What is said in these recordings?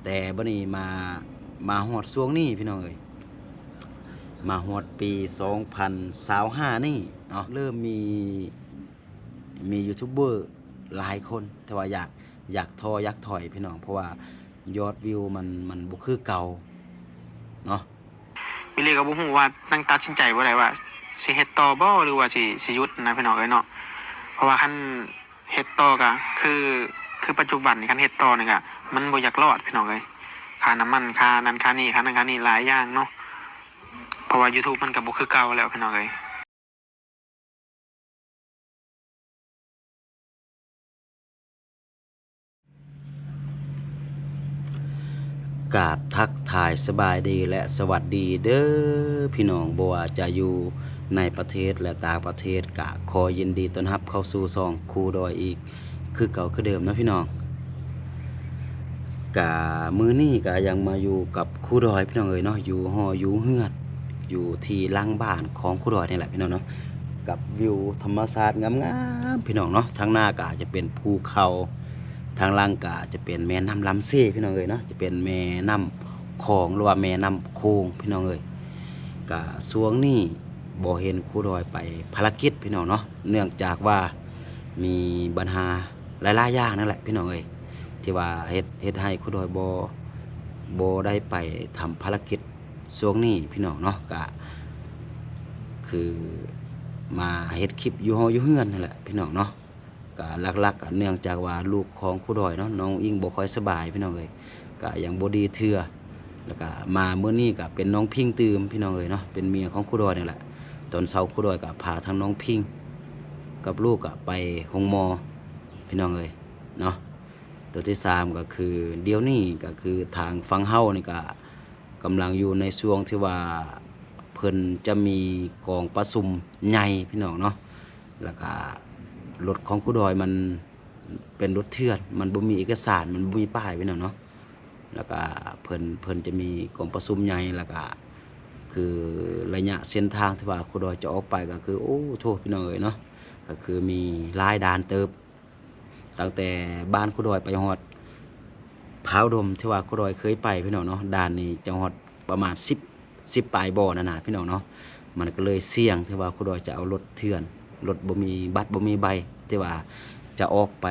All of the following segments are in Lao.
ແຕ່ບັດນີ້ມາ ມາຮອດຊ່ວງນີ້ພີ່ນ້ອງເອີຍ ມາຮອດປີສອງພັນຊາວຫ້ານີ້ເນາະ ເລີ່ມມີ ມີຢູທູບເບີຫຼາຍຄົນ ແຕ່ວ່າຢາກ ຢາກທໍ ຢາກຖອຍພີ່ນ້ອງ ເພາະວ່າຍອດວິວມັນ ມັນບໍ່ຄືເກົ່າເນາະ. ອີ່ຫຼີກໍບໍ່ຮູ້ວ່າຍັງຕັດສິນໃຈບໍ່ໄດ້ວ່າຊິເຮັດຕໍ່ບໍ່ ຫຼືວ່າຊິ ຊິຢຸດນະພີ່ນ້ອງເອີຍເນາະ ເພາະວ່າຄັນເຮັດຕໍ່ກໍຄື ຄືປັດຈຸບັນນີ້ ຄັນເຮັດຕໍ່ນີ້ກໍມັນບໍ່ຢາກລອດພີ່ນ້ອງເອີຍ ຄ່ານ້ຳມັນ ຄ່ານັ້ນຄ່ານີ້ ຄ່ານັ້ນຄ່ານີ້ຫຼາຍຢ່າງເນາະ ເພາະວ່າຢູທູບມັນກໍບໍ່ຄືເກົ່າແລ້ວພີ່ນ້ອງເອີຍ. ກາບທັກທາຍສະບາຍດີ ແລະ ສະຫວັດດີເດີພີ່ນ້ອງ ບໍ່ວ່າຈະຢູ່ໃນປະເທດ ແລະ ຕ່າງປະເທດ ກະຂໍຍິນດີຕ້ອນຮັບເຂົ້າສູ່ຊ່ອງຄູດອຍອີກຄືເກົ່າຄືເດີມເນາະພີ່ນ້ອງ. ກະມື້ນີ້ກະຍັງມາຢູ່ກັບຄູດອຍພີ່ນ້ອງເອີຍເນາະ ຢູ່ຫໍຢູ່ເຮືອນ ຢູ່ທີ່ຫຼັງບ້ານຂອງຄູດອຍນີ້ແຫຼະພີ່ນ້ອງເນາະ ກັບວິວທຳມະຊາດງາມໆພີ່ນ້ອງເນາະ ທາງໜ້າກະຈະເປັນພູເຂົາ ທາງຫຼັງກະຈະເປັນແມ່ນ້ຳລຳເຊພີ່ນ້ອງເອີຍເນາະ ຈະເປັນແມ່ນ້ຳຂອງ ຫຼືວ່າແມ່ນ້ຳໂຂງພີ່ນ້ອງເອີຍ. ກະຊ່ວງນີ້ບໍ່ເຫັນຄູດອຍໄປພາລະກິດພີ່ນ້ອງເນາະ ເນື່ອງຈາກວ່າມີບັນຫາຫຼາຍໆຢ່າງນັ້ນແຫຼະພີ່ນ້ອງເອີຍ ທີ່ວ່າເຮັດ ເຮັດໃຫ້ຄູດອຍບໍ່ ບໍ່ໄດ້ໄປທຳພາລະກິດຊ່ວງນີ້ພີ່ນ້ອງເນາະ ກະຄືມາເຮັດຄລິບຢູ່ຫໍຢູ່ເຮືອນນີ້ແຫຼະພີ່ນ້ອງເນາະ. ກະຫຼັກໆ ກະເນື່ອງຈາກວ່າລູກຂອງຄູດອຍເນາະ ນ້ອງອິງບໍ່ຄ່ອຍສະບາຍພີ່ນ້ອງເອີຍ ກະຍັງບໍ່ດີເທື່ອ ແລ້ວກະມາມື້ນີ້ກະເປັນນ້ອງພິງຕື່ມພີ່ນ້ອງເອີຍເນາະ ເປັນເມຍຂອງຄູດອຍນີ້ແຫຼະ. ຕອນເຊົ້າຄູດອຍກະພາທັງນ້ອງພິງກັບລູກກະໄປໂຮງໝໍພີ່ນ້ອງເອີຍເນາະ. ຕົວທີສາມກະຄື ດຽວນີ້ກະຄືທາງຝັ່ງເຮົານີ້ກະ ກຳລັງຢູ່ໃນຊ່ວງທີ່ວ່າເພິ່ນຈະມີກອງປະຊຸມໃຫຍ່ພີ່ນ້ອງເນາະ ແລ້ວກະລົດຂອງຄູດອຍມັນເປັນລົດເຖື່ອນ ມັນບໍ່ມີເອກະສານ ມັນບໍ່ມີປ້າຍພີ່ນ້ອງເນາະ ແລ້ວກະເພິ່ນ ເພິ່ນຈະມີກອງປະຊຸມໃຫຍ່ ແລ້ວກະຄືໄລຍະເສັ້ນທາງທີ່ວ່າຄູດອຍຈະອອກໄປ ກະຄື ໂອ້ໂທ້ ພີ່ນ້ອງເອີຍເນາະ ກະຄືມີຫຼາຍດ່ານເຕີບ. ຕັ້ງແຕ່ບ້ານຄູດອຍໄປຮອດຜາອຸດົມ ທີ່ວ່າຄູດອຍເຄີຍໄປພີ່ນ້ອງເນາະ ດ່ານນີ້ຈະຮອດປະມານສິບ ສິບປາຍບໍ່ນັ້ນນະພີ່ນ້ອງເນາະ. ມັນກໍເລີຍສ່ຽງທີ່ວ່າຄູດອຍຈະເອົາລົດເຖື່ອນ ລົດບໍ່ມີບັດບໍ່ມີໃບ ທີ່ວ່າຈະອອກໄປ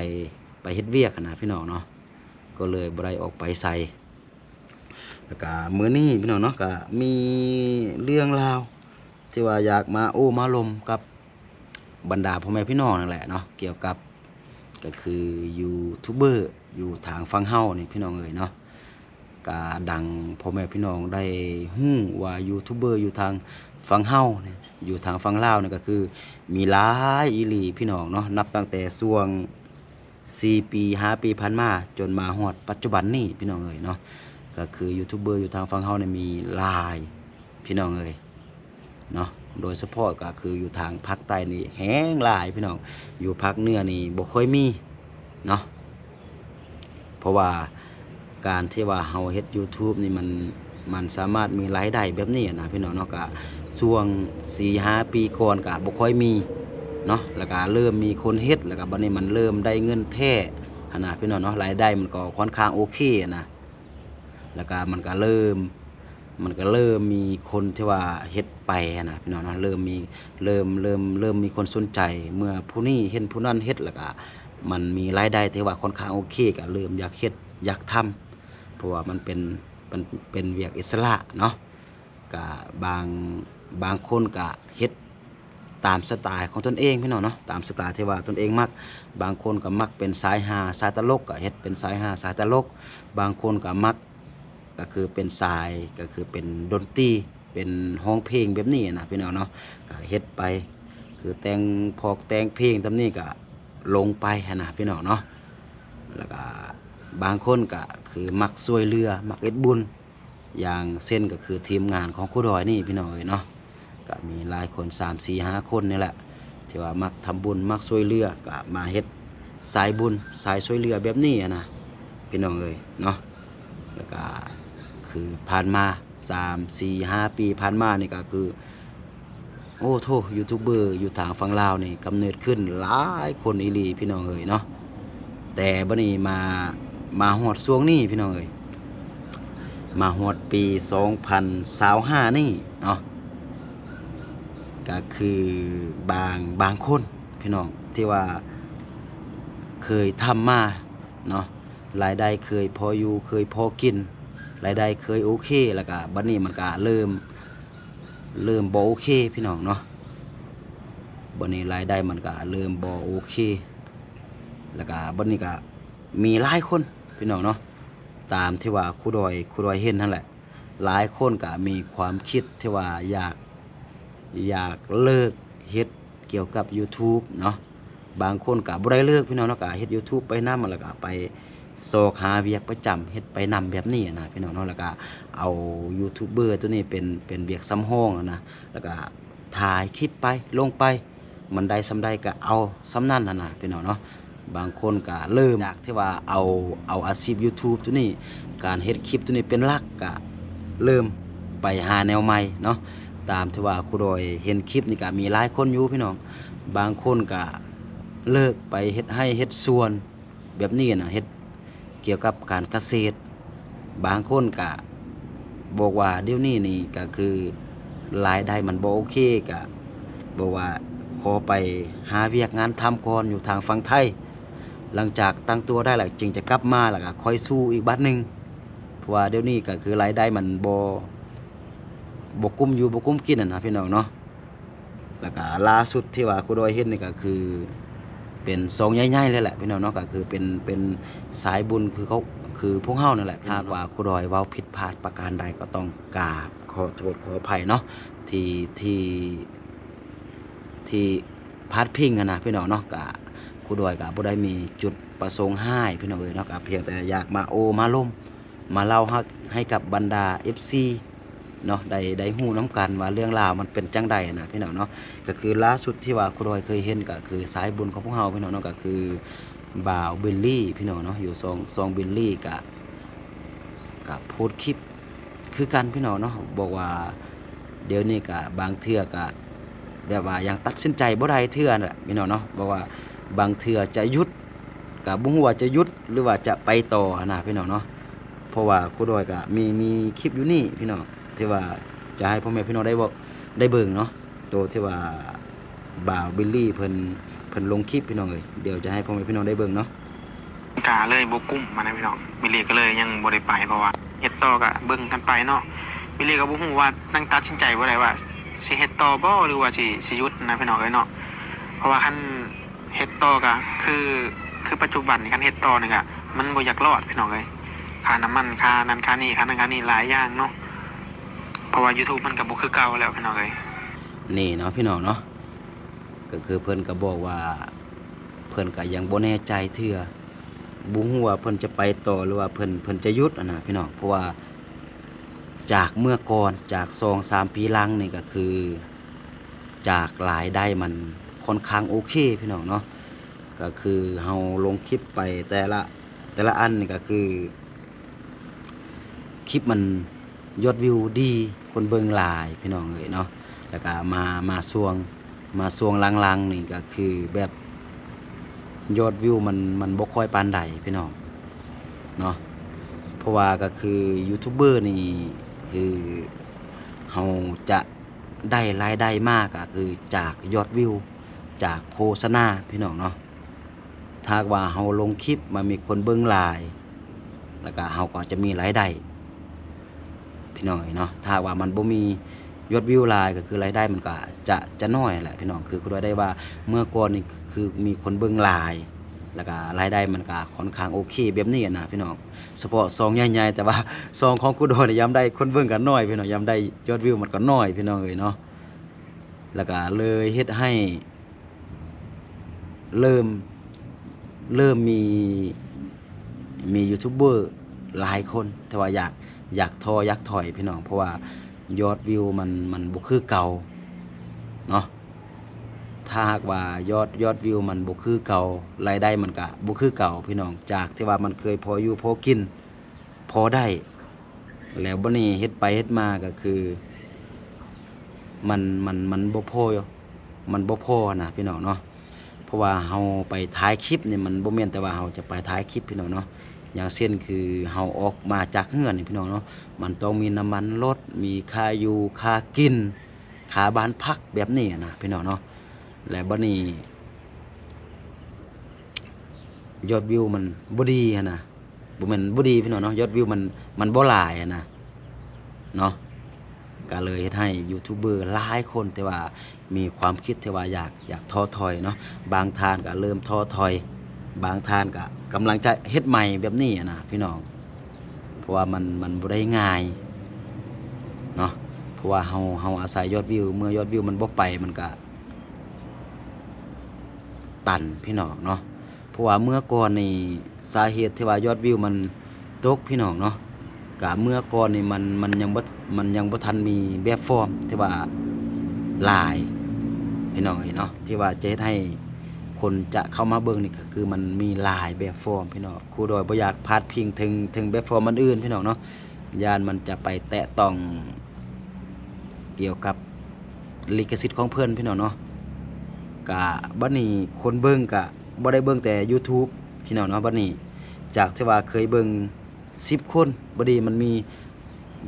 ໄປເຮັດວຽກຫັ້ນນະພີ່ນ້ອງເນາະ ກໍເລີຍບໍ່ໄດ້ອອກໄປໃສ. ແລ້ວກະມື້ນີ້ພີ່ນ້ອງເນາະ ກະມີເລື່ອງລາວທີ່ວ່າຢາກມາໂອ້ມາລົມກັບບັນດາພໍ່ແມ່ພີ່ນ້ອງນັ້ນແຫຼະເນາະ ກ່ຽວກັບ ກໍຄືຢູທູບເບີຢູ່ທາງຝັ່ງເຮົານີ້ພີ່ນ້ອງເອີຍເນາະ ກະດັ່ງພໍ່ແມ່ພີ່ນ້ອງໄດ້ຮູ້ວ່າຢູທູບເບີຢູ່ທາງຝັ່ງເຮົານີ້ ຢູ່ທາງຝັ່ງລາວນີ້ ກໍຄືມີຫຼາຍອີ່ຫຼີພີ່ນ້ອງເນາະ ນັບຕັ້ງແຕ່ຊ່ວງ ສີ່ປີ ຫ້າປີຜ່ານມາ ຈົນມາຮອດປັດຈຸບັນນີ້ພີ່ນ້ອງເອີຍເນາະ ກໍຄືຢູທູບເບີຢູ່ທາງຝັ່ງເຮົານີ້ມີຫຼາຍພີ່ນ້ອງເອີຍເນາະ ໂດຍສະເພາະກໍຄືຢູ່ທາງພາກໃຕ້ນີ້ແຮງຫຼາຍພີ່ນ້ອງ ຢູ່ພາກເໜືອນີ້ບໍ່ຄ່ອຍມີເນາະ ເພາະວ່າການທີ່ວ່າເຮົາເຮັດຢູທູບນີ້ມັນ ມັນສາມາດມີລາຍໄດ້ແບບນີ້ນະພີ່ນ້ອງເນາະ ກະຊ່ວງສີ່ຫ້າປີກ່ອນກະບໍ່ຄ່ອຍມີເນາະ ແລ້ວກະເລີ່ມມີຄົນເຮັດ ແລ້ວກະບັດນີ້ມັນເລີ່ມໄດ້ເງິນແທ້ຫັ້ນນະພີ່ນ້ອງເນາະ ລາຍໄດ້ມັນກໍຄ່ອນຂ້າງໂອເຄນະ ແລ້ວກະມັນກະເລີ່ມ ມັນກະເລີ່ມມີຄົນທີ່ວ່າເຮັດໄປຫັ້ນນະພີ່ນ້ອງເນາະ ເລີ່ມມີ ເລີ່ມ ເລີ່ມ ເລີ່ມມີຄົນສົນໃຈ ເມື່ອຜູ້ນີ້ເຫັນຜູ້ນັ້ນເຮັດ ແລ້ວກະມັນມີລາຍໄດ້ທີ່ວ່າຄ່ອນຂ້າງໂອເຄ ກະເລີ່ມຢາກເຮັດ ຢາກທຳ ເພາະວ່າມັນເປັນ ມັນເປັນວຽກອິດສະຫຼະເນາະ ກະບາງ ບາງຄົນກະເຮັດຕາມສະໄຕຂອງຕົນເອງພີ່ນ້ອງເນາະ ຕາມສະໄຕທີ່ວ່າຕົນເອງມັກ ບາງຄົນກະມັກເປັນສາຍຮາສາຍຕະຫຼົກ ກະເຮັດເປັນສາຍຮາສາຍຕະຫຼົກ ບາງຄົນກະມັກ ກະຄືເປັນສາຍ ກະຄືເປັນດົນຕີ ເປັນຮ້ອງເພງແບບນີ້ນະພີ່ນ້ອງເນາະ ກະເຮັດໄປ ຄືແຕ່ງພອກແຕ່ງເພງສ່ຳນີ້ກະລົງໄປຫັ້ນນະພີ່ນ້ອງເນາະ ແລ້ວກະບາງຄົນກະຄືມັກຊ່ວຍເຫຼືອ ມັກເຮັດບຸນ ຢ່າງເຊັ່ນກໍຄືທີມງານຂອງຄູດອຍນີ້ພີ່ນ້ອງເອີຍເນາະ ກໍມີຫຼາຍຄົນ ສາມ ສີ່ ຫ້າ ຄົນນີ້ແຫຼະ ທີ່ວ່າມັກທຳບຸນ ມັກຊ່ວຍເຫຼືອ ກໍມາເຮັດສາຍບຸນ ສາຍຊ່ວຍເຫຼືອແບບນີ້ຫັ້ນນະພີ່ນ້ອງເອີຍເນາະ ແລ້ວກໍຄືຜ່ານມາ ສາມ ສີ່ ຫ້າ ປີຜ່ານມານີ້ກໍຄື ໂອ້ໂທ້ ຢູທູບເບີຢູ່ທາງຝັ່ງລາວນີ້ກຳເນີດຂຶ້ນຫຼາຍຄົນອີ່ຫຼີພີ່ນ້ອງເອີຍເນາະ ແຕ່ບັດນີ້ມາ ມາຮອດຊ່ວງນີ້ພີ່ນ້ອງເອີຍ ມາຮອດປີສອງພັນຊາວຫ້ານີ້ເນາະ ກະຄືບາງ ບາງຄົນພີ່ນ້ອງ ທີ່ວ່າເຄີຍທຳມາເນາະ ລາຍໄດ້ເຄີຍພໍຢູ່ ເຄີຍພໍກິນ ລາຍໄດ້ເຄີຍໂອເຄ ແລ້ວກະບັດນີ້ມັນກະເລີ່ມ ເລີ່ມບໍ່ໂອເຄພີ່ນ້ອງເນາະ ບັດນີ້ລາຍໄດ້ມັນກະເລີ່ມບໍ່ໂອເຄ ແລ້ວກະບັດນີ້ກະມີຫຼາຍຄົນພີ່ນ້ອງເນາະ ຕາມທີ່ວ່າຄູດອຍ ຄູດອຍເຫັນຫັ້ນແຫຼະ ຫຼາຍຄົນກະມີຄວາມຄິດທີ່ວ່າຢາກ ຢາກເລີກເຮັດກ່ຽວກັບ YouTube ເນາະ ບາງຄົນກະບໍ່ໄດ້ເລີກພີ່ນ້ອງເນາະ ກະເຮັດ YouTube ໄປນຳ ແລ້ວກະໄປຊອກຫາວຽກປະຈຳເຮັດໄປນຳແບບນີ້ນະພີ່ນ້ອງເນາະ ແລ້ວກະເອົາ YouTuber ໂຕນີ້ເປັນ ເປັນວຽກສຳຮອງນະ ແລ້ວກະຖ່າຍຄລິບໄປ ລົງໄປ ມັນໄດ້ສ່ຳໃດກະເອົາສ່ຳນັ້ນຫັ້ນນະພີ່ນ້ອງເນາະ ບາງຄົນກະເລີ່ມຈາກທີ່ວ່າເອົາ ເອົາອາຊີບ YouTube ໂຕນີ້ ການເຮັດຄລິບໂຕນີ້ເປັນຫຼັກ ກະເລີ່ມໄປຫາແນວໃໝ່ເນາະ ຕາມທີ່ວ່າຄູດອຍເຫັນຄລິບນີ້ກະມີຫຼາຍຄົນຢູ່ພີ່ນ້ອງ ບາງຄົນກະເລີກໄປເຮັດໄຮ່ເຮັດສວນ ແບບນີ້ນະ ເຮັດກ່ຽວກັບການກະເສດ ບາງຄົນກະບອກວ່າດຽວນີ້ນີ້ກະຄືລາຍໄດ້ມັນບໍ່ໂອເຄ ກະບອກວ່າຂໍໄປຫາວຽກງານທຳກ່ອນຢູ່ທາງຝັ່ງໄທ ຫຼັງຈາກຕັ້ງຕົວໄດ້ແລ້ວຈຶ່ງຈະກັບມາ ແລ້ວກະຄ່ອຍສູ້ອີກບາດໜຶ່ງ ເພາະວ່າດຽວນີ້ກະຄືລາຍໄດ້ມັນບໍ່ ບໍ່ກຸ້ມຢູ່ບໍ່ກຸ້ມກິນຫັ້ນນະພີ່ນ້ອງເນາະ. ແລ້ວກະລ່າສຸດທີ່ວ່າຄູດອຍເຫັນນີ້ກະຄືເປັນຊ່ອງໃຫຍ່ໆເລີຍແຫຼະພີ່ນ້ອງເນາະ ກະຄືເປັນ ເປັນສາຍບຸນຄືເຂົາ ຄືພວກເຮົານັ້ນແຫຼະ ຖ້າຫາກວ່າຄູດອຍເວົ້າຜິດພາດປະການໃດກໍຕ້ອງກາບຂໍໂທດຂໍອະໄພເນາະ ທີ່ ທີ່ ທີ່ພາດພິງຫັ້ນນະພີ່ນ້ອງເນາະ ກະຄູດອຍກະບໍ່ໄດ້ມີຈຸດປະສົງຮ້າຍພີ່ນ້ອງເອີຍເນາະ ກະພຽງແຕ່ຢາກມາໂອ້ມາລົມ ມາເລົ່າໃຫ້ ໃຫ້ກັບບັນດາເອັຟຊີເນາະ ໄດ້ ໄດ້ຮູ້ນຳກັນວ່າເລື່ອງລາວມັນເປັນຈັ່ງໃດນະພີ່ນ້ອງເນາະ ກະຄືລ່າສຸດທີ່ວ່າຄູດອຍເຄີຍເຫັນ ກະຄືສາຍບຸນຂອງພວກເຮົາພີ່ນ້ອງເນາະ ກະຄືບ່າວບິນລີພີ່ນ້ອງເນາະ ຢູ່ຊ່ອງ ຊ່ອງບິນລີ ກະ ກະໂພສຄລິບຄືກັນພີ່ນ້ອງເນາະ ບອກວ່າດຽວນີ້ກະບາງເທື່ອກະແບບວ່າຍັງຕັດສິນໃຈບໍ່ໄດ້ເທື່ອນະພີ່ນ້ອງເນາະ ບອກວ່າບາງເທື່ອຈະຢຸດ ກະບໍ່ຮູ້ວ່າຈະຢຸດ ຫຼືວ່າຈະໄປຕໍ່ຫັ້ນນະພີ່ນ້ອງເນາະ ເພາະວ່າຄູດອຍກະມີ ມີຄລິບຢູ່ນີ້ພີ່ນ້ອງ ທີ່ວ່າຈະໃຫ້ພໍ່ແມ່ພີ່ນ້ອງໄດ້ເບິ່ງ ໄດ້ເບິ່ງເນາະ ໂຕທີ່ວ່າບ່າວບິນລີເພິ່ນ ເພິ່ນລົງຄລິບພີ່ນ້ອງເອີຍ ດຽວຈະໃຫ້ພໍ່ແມ່ພີ່ນ້ອງໄດ້ເບິ່ງເນາະ ກະເລີຍບໍ່ກຸ້ມຫັ້ນນະພີ່ນ້ອງ ບິນລີກະເລີຍຍັງບໍ່ໄດ້ໄປ ເພາະວ່າເຮັດຕໍ່ກະເບິ່ງກັນໄປເນາະ ບິນລີກະບໍ່ຮູ້ວ່າ ຍັງຕັດສິນໃຈບໍ່ໄດ້ວ່າຊິເຮັດຕໍ່ບໍ່ ຫຼືວ່າຊິ ຊິຢຸດຫັ້ນນະພີ່ນ້ອງເອີຍເນາະ ເພາະວ່າຄັນ ເຮັດຕໍ່ກະຄື ຄືປັດຈຸບັນນີ້ ຄັນເຮັດຕໍ່ນີ້ກະມັນບໍ່ຢາກລອດພີ່ນ້ອງເອີຍ ຄ່ານ້ຳມັນ ຄ່ານັ້ນຄ່ານີ້ ຄ່ານັ້ນຄ່ານີ້ຫຼາຍຢ່າງເນາະ ເພາະວ່າຢູທູບມັນກະບໍ່ຄືເກົ່າແລ້ວພີ່ນ້ອງເອີຍ. ນີ້ເນາະພີ່ນ້ອງເນາະ ກະຄືເພິ່ນກະບອກວ່າ ເພິ່ນກະຍັງບໍ່ແນ່ໃຈເທື່ອ ບໍ່ຮູ້ວ່າເພິ່ນຈະໄປຕໍ່ ຫຼືວ່າເພິ່ນ ເພິ່ນຈະຢຸດຫັ້ນນະພີ່ນ້ອງ ເພາະວ່າຈາກເມື່ອກ່ອນ ຈາກສອງສາມປີຫຼັງນີ້ກະຄື ຈາກລາຍໄດ້ມັນຄ່ອນຂ້າງໂອເຄພີ່ນ້ອງເນາະ ກະຄືເຮົາລົງຄລິບໄປແຕ່ລະ ແຕ່ລະອັນນີ້ກະຄືຄລິບມັນຍອດວິວດີ ຄົນເບິ່ງຫຼາຍພີ່ນ້ອງເອີຍເນາະ ແລ້ວກະມາ ມາຊ່ວງ ມາຊ່ວງຫຼັງໆນີ້ກະຄືແບບຍອດວິວມັນ ມັນບໍ່ຄ່ອຍປານໃດພີ່ນ້ອງເນາະ ເພາະວ່າກະຄືຢູທູບເບີນີ້ ຄືເຮົາຈະ ໄດ້ລາຍໄດ້ມາກະຄືຈາກຍອດວິວ ຈາກໂຄສະນາພີ່ນ້ອງເນາະ ຖ້າຫາກວ່າເຮົາລົງຄລິບມາມີຄົນເບິ່ງຫຼາຍ ແລ້ວກະເຮົາກໍຈະມີລາຍໄດ້ພີ່ນ້ອງເອີຍເນາະ ຖ້າຫາກວ່າມັນບໍ່ມີຍອດວິວຫຼາຍ ກະຄືລາຍໄດ້ມັນກະຈະ ຈະນ້ອຍແຫຼະພີ່ນ້ອງ ຄືຄູດອຍໄດ້ວ່າເມື່ອກ່ອນນີ້ຄືມີຄົນເບິ່ງຫຼາຍ ແລ້ວກະລາຍໄດ້ມັນກະຄ່ອນຂ້າງໂອເຄແບບນີ້ຫັ້ນນະພີ່ນ້ອງ ສະເພາະຊ່ອງໃຫຍ່ໆ ແຕ່ວ່າຊ່ອງຂອງຄູດອຍນີ້ຍາມໃດຄົນເບິ່ງກໍໜ້ອຍພີ່ນ້ອງ ຍາມໃດຍອດວິວມັນກໍໜ້ອຍພີ່ນ້ອງເອີຍເນາະ ແລ້ວກໍເລີຍເຮັດໃຫ້ເລີ່ມ ເລີ່ມມີ ມີຢູທູບເບີຫຼາຍຄົນ ທີ່ວ່າຢາກ ຢາກທໍ້ ຢາກຖອຍພີ່ນ້ອງ ເພາະວ່າຍອດວິວມັນ ມັນບໍ່ຄືເກົ່າເນາະ ຖ້າຫາກວ່າຍອດ ຍອດວິວມັນບໍ່ຄືເກົ່າ ລາຍໄດ້ມັນກະບໍ່ຄືເກົ່າພີ່ນ້ອງ ຈາກທີ່ວ່າມັນເຄີຍພໍຢູ່ພໍກິນ ພໍໄດ້ ແລ້ວບັດນີ້ເຮັດໄປເຮັດມາກະຄື ມັນ ມັນ ມັນບໍ່ພໍ ມັນບໍ່ພໍນະພີ່ນ້ອງເນາະ ເພາະວ່າເຮົາໄປຖ່າຍຄລິບນີ້ ມັນບໍ່ແມ່ນແຕ່ວ່າເຮົາຈະໄປຖ່າຍຄລິບພີ່ນ້ອງເນາະ ຢ່າງເຊັ່ນຄືເຮົາອອກມາຈາກເຮືອນນີ້ພີ່ນ້ອງເນາະ ມັນຕ້ອງມີນ້ຳມັນລົດ ມີຄ່າຢູ່ຄ່າກິນ ຄ່າບ້ານພັກແບບນີ້ນະພີ່ນ້ອງເນາະ ແລະບັດນີ້ ຍອດວິວມັນບໍ່ດີຫັ້ນນະ ບໍ່ແມ່ນບໍ່ດີພີ່ນ້ອງເນາະ ຍອດວິວມັນ ມັນບໍ່ຫຼາຍຫັ້ນນະເນາະ ກະເລີຍເຮັດໃຫ້ຢູທູບເບີຫຼາຍຄົນທີ່ວ່າມີຄວາມຄິດທີ່ວ່າຢາກ ຢາກທໍ້ຖອຍເນາະ ບາງທ່ານກະເລີ່ມທໍ້ຖອຍ ບາງທ່ານກະກຳລັງຈະເຮັດໃໝ່ແບບນີ້ຫັ້ນນະພີ່ນ້ອງ ເພາະວ່າມັນ ມັນບໍ່ໄດ້ງ່າຍເນາະ ເພາະວ່າເຮົາ ເຮົາອາໄສຍອດວິວ ເມື່ອຍອດວິວມັນບໍ່ໄປ ມັນກະຕັນພີ່ນ້ອງເນາະ ເພາະວ່າເມື່ອກ່ອນນີ້ ສາເຫດທີ່ວ່າຍອດວິວມັນຕົກພີ່ນ້ອງເນາະ ກະເມື່ອກ່ອນນີ້ມັນ ມັນຍັງບໍ່ ມັນຍັງບໍ່ທັນມີແບບຟອມທີ່ວ່າຫຼາຍພີ່ນ້ອງເອີຍເນາະ ທີ່ວ່າຈະເຮັດໃຫ້ຄົນຈະເຂົ້າມາເບິ່ງນີ້ ກະຄືມັນມີຫຼາຍແບບຟອມພີ່ນ້ອງ ຄູດອຍບໍ່ຢາກພາດພິງເຖິງ ເຖິງແບບຟອມອັນອື່ນພີ່ນ້ອງເນາະ ຢ້ານມັນຈະໄປແຕະຕ້ອງກ່ຽວກັບລິຂະສິດຂອງເພິ່ນພີ່ນ້ອງເນາະ ກະບັດນີ້ຄົນເບິ່ງກະບໍ່ໄດ້ເບິ່ງແຕ່ຢູທູບພີ່ນ້ອງເນາະ ບັດນີ້ຈາກທີ່ວ່າເຄີຍເບິ່ງສິບຄົນ ບັດນີ້ມັນມີ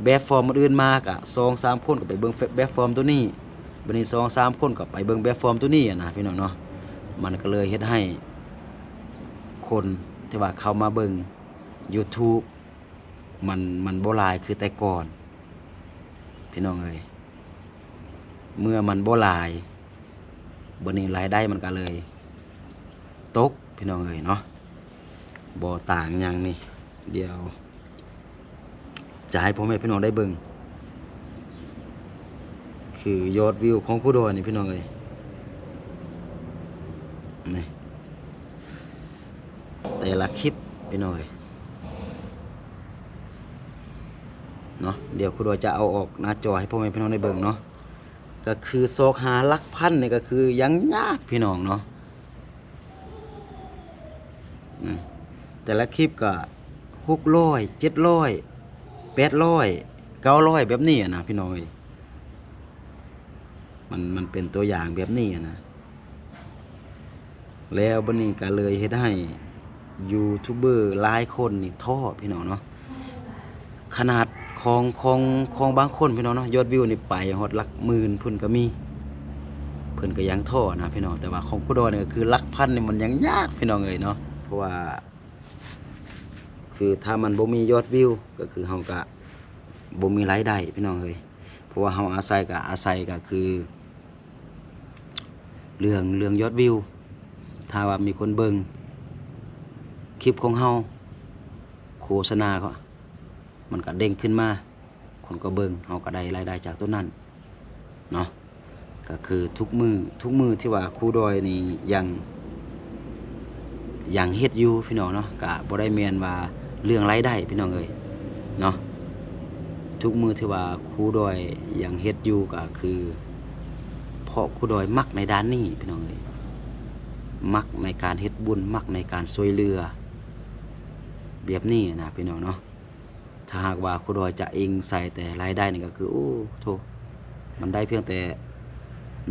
ແບບຟອມອື່ນໆມາ ກະສອງສາມຄົນກະໄປເບິ່ງແບບຟອມໂຕນີ້ ບັດນີ້ສອງສາມຄົນກະໄປເບິ່ງແບບຟອມໂຕນີ້ຫັ້ນນະພີ່ນ້ອງເນາະ ມັນກະເລີຍເຮັດໃຫ້ຄົນທີ່ວ່າເຂົ້າມາເບິ່ງຢູທູບ ມັນ ມັນບໍ່ຫຼາຍຄືແຕ່ກ່ອນພີ່ນ້ອງເອີຍ ເມື່ອມັນບໍ່ຫຼາຍ ບັດນີ້ລາຍໄດ້ມັນກະເລີຍຕົກພີ່ນ້ອງເອີຍເນາະ ບໍ່ຕ່າງຫຍັງນີ້ ດຽວຈະໃຫ້ພໍ່ແມ່ພີ່ນ້ອງໄດ້ເບິ່ງ ຄືຍອດວິວຂອງຄູດອຍນີ້ພີ່ນ້ອງເອີຍ ນີ້ ແຕ່ລະຄລິບພີ່ນ້ອງເອີຍເນາະ ດຽວຄູດອຍຈະເອົາອອກໜ້າຈໍໃຫ້ພໍ່ແມ່ພີ່ນ້ອງໄດ້ເບິ່ງເນາະ ກະຄືຊອກຫາຫຼັກພັນນີ້ກະຄືຍັງຍາກພີ່ນ້ອງເນາະ ອືມ ແຕ່ລະຄລິບກະຫົກຮ້ອຍ ເຈັດຮ້ອຍ ແປດຮ້ອຍ ເກົ້າຮ້ອຍ ແບບນີ້ຫັ້ນນະພີ່ນ້ອງເອີຍ ມັນ ມັນເປັນຕົວຢ່າງແບບນີ້ຫັ້ນນະ ແລ້ວບັດນີ້ກະເລີຍເຮັດໃຫ້ຢູທູບເບີຫຼາຍຄົນນີ້ທໍ້ພີ່ນ້ອງເນາະ ຂະໜາດຂອງ ຂອງ ຂອງບາງຄົນພີ່ນ້ອງເນາະ ຍອດວິວນີ້ໄປຮອດຫຼັກໝື່ນພຸ້ນກະມີ ເພິ່ນກະຍັງທໍ້ນະພີ່ນ້ອງ ແຕ່ວ່າຂອງຄູດອຍນີ້ກະຄືຫຼັກພັນນີ້ມັນຍັງຍາກພີ່ນ້ອງເອີຍເນາະ ເພາະວ່າ ຄືຖ້າມັນບໍ່ມີຍອດວິວ ກະຄືເຮົາກະບໍ່ມີລາຍໄດ້ພີ່ນ້ອງເອີຍ ເພາະວ່າເຮົາອາໄສກະອາໄສກະຄືເລື່ອງ ເລື່ອງຍອດວິວ ຖ້າວ່າມີຄົນເບິ່ງຄລິບຂອງເຮົາ ໂຄສະນາກະ ມັນກະເດັ່ງຂຶ້ນມາ ຄົນກະເບິ່ງ ເຮົາກະໄດ້ລາຍໄດ້ຈາກໂຕນັ້ນເນາະ ກະຄືທຸກມື້ ທຸກມື້ທີ່ວ່າຄູດອຍນີ້ຍັງ ຍັງເຮັດຢູ່ພີ່ນ້ອງເນາະ ກະບໍ່ໄດ້ແມ່ນວ່າເລື່ອງລາຍໄດ້ພີ່ນ້ອງເອີຍເນາະ ທຸກມື້ທີ່ວ່າຄູດອຍຍັງເຮັດຢູ່ກະຄື ເພາະຄູດອຍມັກໃນດ້ານນີ້ພີ່ນ້ອງເອີຍ ມັກໃນການເຮັດບຸນ ມັກໃນການຊ່ວຍເຫຼືອ ແບບນີ້ນະພີ່ນ້ອງເນາະ ຖ້າຫາກວ່າຄູດອຍຈະອີງໃສ່ແຕ່ລາຍໄດ້ນີ້ກະຄື ໂອ້ໂທ້ ມັນໄດ້ພຽງແຕ່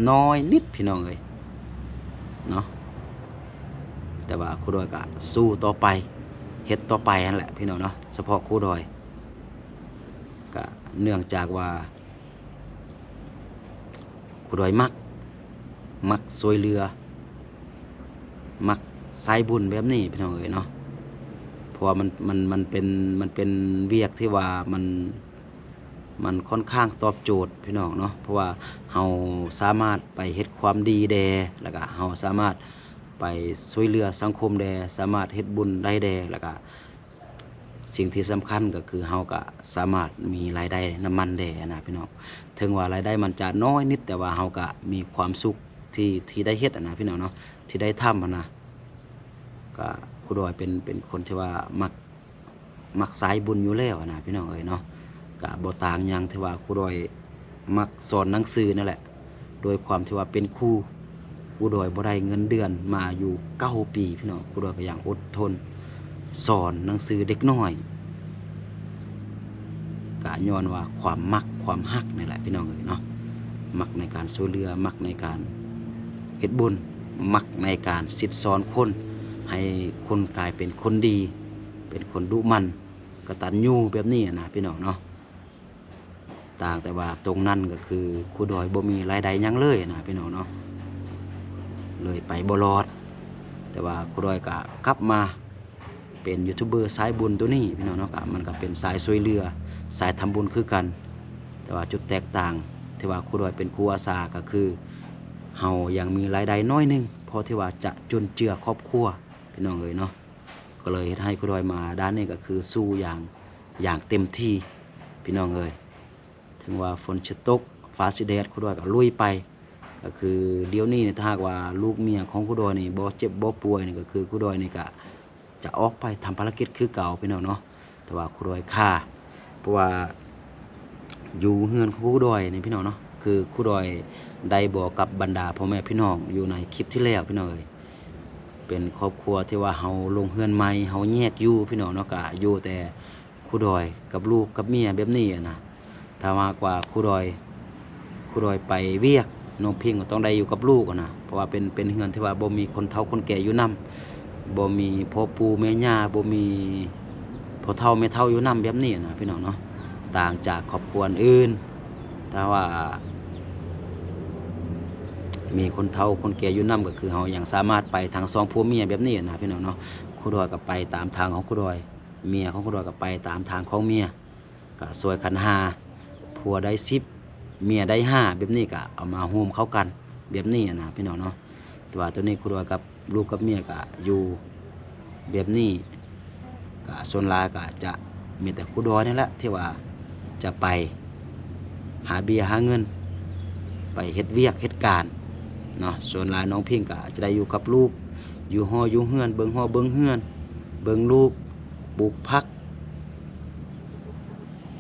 ນ້ອຍນິດພີ່ນ້ອງເອີຍເນາະ ແຕ່ວ່າຄູດອຍກະສູ້ຕໍ່ໄປ ເຮັດຕໍ່ໄປຫັ້ນແຫຼະພີ່ນ້ອງເນາະ ສະເພາະຄູດອຍ ກະເນື່ອງຈາກວ່າ ຄູດອຍມັກ ມັກຊ່ວຍເຫຼືອ ມັກສາຍບຸນແບບນີ້ພີ່ນ້ອງເອີຍເນາະ ເພາະວ່າມັນ ມັນ ມັນເປັນ ມັນເປັນວຽກທີ່ວ່າມັນ ມັນຂ້ອນຂ້າງຕອບໂຈດພີ່ນ້ອງເນາະ ເພາະວ່າເຮົາສາມາດໄປເຮັດຄວາມດີແດ່ ແລ້ວກະເຮົາສາມາດໄປຊ່ວຍເຫຼືອສັງຄົມແດ່ ສາມາດເຮັດບຸນໄດ້ແດ່ ແລ້ວກະ ສິ່ງທີ່ສຳຄັນກະຄືເຮົາກະສາມາດມີລາຍໄດ້ນຳມັນແດ່ຫັ້ນນະພີ່ນ້ອງ ເຖິງວ່າລາຍໄດ້ມັນຈະນ້ອຍນິດ ແຕ່ວ່າເຮົາກະມີຄວາມສຸກທີ່ ທີ່ໄດ້ເຮັດຫັ້ນນະພີ່ນ້ອງເນາະ ທີ່ໄດ້ທຳຫັ້ນນະ ກະຄູດອຍເປັນ ເປັນຄົນທີ່ວ່າມັກ ມັກສາຍບຸນຢູ່ແລ້ວຫັ້ນນະພີ່ນ້ອງເອີຍເນາະ ກະບໍ່ຕ່າງຫຍັງທີ່ວ່າຄູດອຍມັກສອນໜັງສືນັ້ນແຫຼະ ດ້ວຍຄວາມທີ່ວ່າເປັນຄູ ຄູດອຍບໍ່ໄດ້ເງິນເດືອນມາຢູ່ເກົ້າປີພີ່ນ້ອງ ຄູດອຍກະຍັງອົດທົນສອນໜັງສືເດັກນ້ອຍ ກະຍ້ອນວ່າຄວາມມັກຄວາມຮັກນີ້ແຫຼະພີ່ນ້ອງເອີຍເນາະ ມັກໃນການຊ່ວຍເຫຼືອ ມັກໃນການເຮັດບຸນ ມັກໃນການສິດສອນຄົນ ໃຫ້ຄົນກາຍເປັນຄົນດີ ເປັ ປັນຄົນດຸໝັ່ນ ກະຕັນຍູແບບນີ້ນະພີ່ນ້ອງເນາະ. ຕ່າງແຕ່ວ່າຕົງນັ້ນກໍຄືຄູດອຍບໍ່ມີລາຍໄດ້ຫຍັງເລີຍນະພີ່ນ້ອງເນາະ ເລີຍໄປບໍ່ລອດ. ແຕ່ວ່າຄູດອຍກໍກັບມາເປັນຢູທູບເບີສາຍບຸນໂຕນີ້ພີ່ນ້ອງເນາະ ກໍມັນກໍເປັນສາຍຊ່ວຍເຫຼືອ ສາຍທຳບຸນຄືກັນ. ແຕ່ວ່າຈຸດແຕກຕ່າງທີ່ວ່າຄູດອຍເປັນຄູອາສາ ກໍຄືເຮົາຍັງມີລາຍໄດ້ໜ້ອຍໜຶ່ງ ພໍທີ່ວ່າຈະຈຸນເຈືອຄອບຄົວພີ່ນ້ອງເອີຍເນາະ. ກໍເລີຍເຮັດໃຫ້ຄູດອຍມາດ້ານນີ້ກໍຄືສູ້ຢ່າງ ຢ່າງເຕັມທີ່ພີ່ນ້ອງເອີຍ. ເຖິງວ່າຝົນຊິຕົກຟ້າຊິແດດ ຄູດອຍກໍລຸຍໄປ. ກໍຄືດຽວນີ້ນີ້ ຖ້າຫາກວ່າລູກເມຍຂອງຄູດອຍນີ້ບໍ່ເຈັບບໍ່ປ່ວຍນີ້ ກໍຄືຄູດອຍນີ້ກະຈະອອກໄປທຳພາລະກິດຄືເກົ່າພີ່ນ້ອງເນາະ. ແຕ່ວ່າຄູດອຍຄາ ເພາະວ່າຢູ່ເຮືອນຂອງຄູດອຍນີ້ພີ່ນ້ອງເນາະ ຄືຄູດອຍໄດ້ບອກກັບບັນດາພໍ່ແມ່ພີ່ນ້ອງຢູ່ໃນຄລິບທີ່ແລ້ວພີ່ນ້ອງເອີຍ ເປັນຄອບຄົວທີ່ວ່າເຮົາລົງເຮືອນໃໝ່ ເຮົາແຍກຢູ່ພີ່ນ້ອງເນາະ ກະຢູ່ແຕ່ຄູດອຍກັບລູກກັບເມຍແບບນີ້ຫັ້ນນະ. ຖ້າຫາກວ່າຄູດອຍ ຄູດອຍໄປວຽກ ນ້ອງພິງກໍຕ້ອງໄດ້ຢູ່ກັບລູກຫັ້ນນະ ເພາະວ່າເປັນ ເປັນເຮືອນທີ່ວ່າບໍ່ມີຄົນເຖົ້າຄົນແກ່ຢູ່ນຳ ບໍ່ມີພໍ່ປູ່ແມ່ຍ່າ ບໍ່ມີພໍ່ເຖົ້າແມ່ເຖົ້າຢູ່ນຳແບບນີ້ນະພີ່ນ້ອງເນາະ. ຕ່າງຈາກຄອບຄົວອື່ນ ຖ້າວ່າມີຄົນເຖົ້າຄົນແກ່ຢູ່ນຳ ກໍຄືເຮົາຍັງສາມາດໄປທັງສອງຜົວເມຍແບບນີ້ນະພີ່ນ້ອງເນາະ. ຄູດອຍກໍໄປຕາມທາງຂອງຄູດອຍ ເມຍຂອງຄູດອຍກໍໄປຕາມທາງຂອງເມຍ ກະຊ່ວຍກັນຫາ ຜົວໄດ້ສິບ ເມຍໄດ້ຫ້າ ແບບນີ້ກະເອົາມາໂຮມເຂົ້າກັນແບບນີ້ນະພີ່ນ້ອງເນາະ. ແຕ່ວ່າຕອນນີ້ຄູດອຍກັບລູກກັບເມຍກະຢູ່ແບບນີ້ ກະສ່ວນຫຼາຍກະຈະມີແຕ່ຄູດອຍນີ້ແຫຼະທີ່ວ່າຈະໄປຫາເບ້ຍຫາເງິນ ໄປເຮັດວຽກເຮັດການເນາະ. ສ່ວນຫຼາຍນ້ອງພິງກະຈະໄດ້ຢູ່ກັບລູກ ຢູ່ຫໍຢູ່ເຮືອນ ເບິ່ງຫໍເບິ່ງເຮືອນ ເບິ່ງລູກ ປູກຜັກ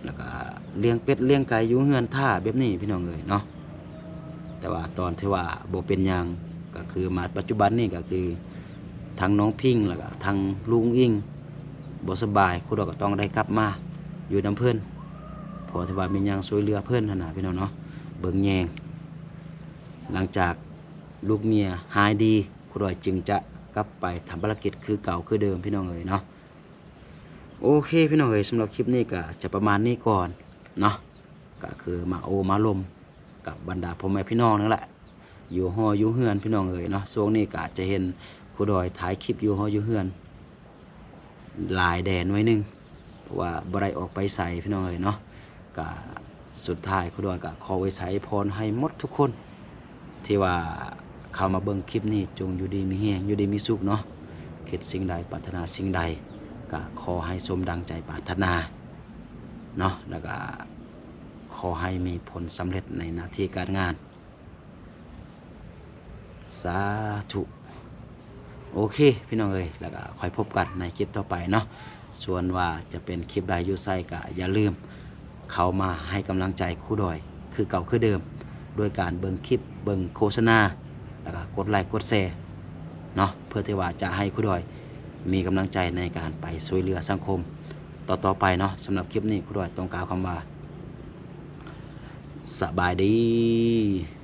ແລ້ວກະລ້ຽງເປັດລ້ຽງໄກ່ຢູ່ເຮືອນຖ້າແບບນີ້ພີ່ນ້ອງເອີຍເນາະ. ແຕ່ວ່າຕອນທີ່ວ່າບໍ່ເປັນຫຍັງ ກໍຄືມາປັດຈຸບັນນີ້ ກໍຄືທັງນ້ອງພິງ ແລ້ວກະທັງລຸງອິງບໍ່ສະບາຍ ຄູດອຍກໍຕ້ອງໄດ້ກັບມາຢູ່ນຳເພິ່ນ ເພາະທີ່ວ່າມີຫຍັງຊ່ວຍເຫຼືອເພິ່ນຫັ້ນນະພີ່ນ້ອງເນາະ ເບິ່ງແຍງ. ຫຼັງຈາກລູກເມຍຫາຍດີ ຄູດອຍຈຶ່ງຈະກັບໄປທຳພາລະກິດຄືເກົ່າຄືເດີມພີ່ນ້ອງເອີຍເນາະ. ໂອເຄພີ່ນ້ອງເອີຍ ສຳລັບຄລິບນີ້ກະຈະປະມານນີ້ກ່ອນເນາະ ກະຄືມາໂອ້ມາລົມກັບບັນດາພໍ່ແມ່ພີ່ນ້ອງນັ້ນແຫຼະ ຢູ່ຫໍຢູ່ເຮືອນພີ່ນ້ອງເອີຍເນາະ. ຊ່ວງນີ້ກະຈະເຫັນຄູດອຍຖ່າຍຄລິບຢູ່ຫໍຢູ່ເຮືອນຫຼາຍແດ່ໜ້ອຍໜຶ່ງ ເພາະວ່າບໍ່ໄດ້ອອກໄປໃສພີ່ນ້ອງເອີຍເນາະ. ກະສຸດທ້າຍຄູດອຍກະຂໍອວຍໄຊພອນໃຫ້ໝົດທຸກຄົນ ທີ່ວ່າເຂົ້າມາເບິ່ງຄລິບນີ້ ຈົ່ງຢູ່ດີມີແຮງ ຢູ່ດີມີສຸກເນາະ. ຄິດສິ່ງໃດ ປາດຖະໜາສິ່ງໃດ ກະຂໍໃຫ້ສົມດັ່ງໃຈປາດຖະໜາເນາະ ແລ້ວກະຂໍໃຫ້ມີຜົນສຳເລັດໃນໜ້າທີ່ການງານ ສາທຸ. ໂອເຄພີ່ນ້ອງເອີຍ ແລ້ວກະຄ່ອຍພົບກັນໃນຄລິບຕໍ່ໄປເນາະ. ສ່ວນວ່າຈະເປັນຄລິບໃດຢູ່ໃສ ກະຢ່າລືມເຂົ້າມາໃຫ້ກຳລັງໃຈຄູດອຍຄືເກົ່າຄືເດີມ ດ້ວຍການເບິ່ງຄລິບ ເບິ່ງໂຄສະນາ ແລ້ວກະກົດໄລກົດແຊເນາະ ເພື່ອທີ່ວ່າຈະໃຫ້ຄູດອຍມີກຳລັງໃຈໃນການໄປຊ່ວຍເຫຼືອສັງຄົມຕໍ່ໆໄປເນາະ. ສຳລັບຄລິບນີ້ ຄູດອຍຕ້ອງກ່າວຄຳວ່າ ສະບາຍດີ.